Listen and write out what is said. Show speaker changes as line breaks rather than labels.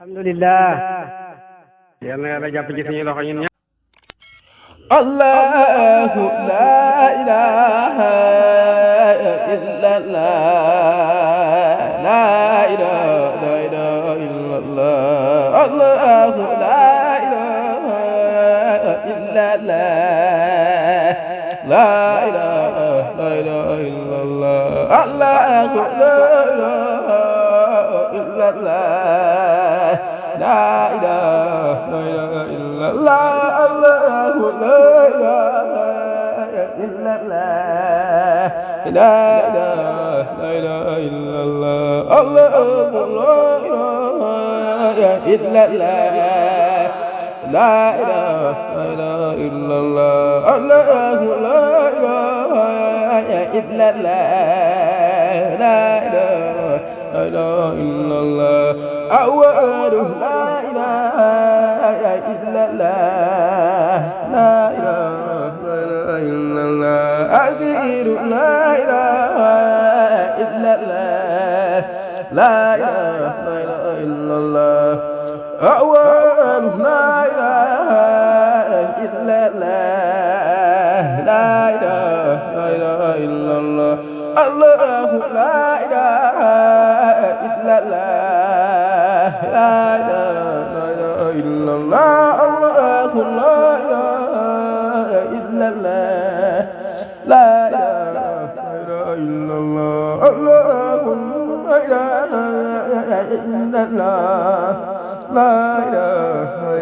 alhamdulillah yal na yàlla jàpp ci suñu loxo ñun ñëpp.
Allahu la ilaha illallah la ilaha illallah Allahu la ilaha illallah la ilaha illallah Allahu la ilaha illallah la ilaha illallah Allahu la ilaha illallah la ilaha illallah Allahu la ilaha illallah la ilaha illallah Allahu la ilaha illallah la ilaha illallah awwalu la ilaha illallah la ilaha illallah akhiru la ilaha illallah la ilaha illallah awwalu la ilaha illallah la ilaha illallah Allahu la ilaha illallah la ilaha illallah Allahu la ilaha illallah la ilaha illallah Allahu la ilaha illallah la ilaha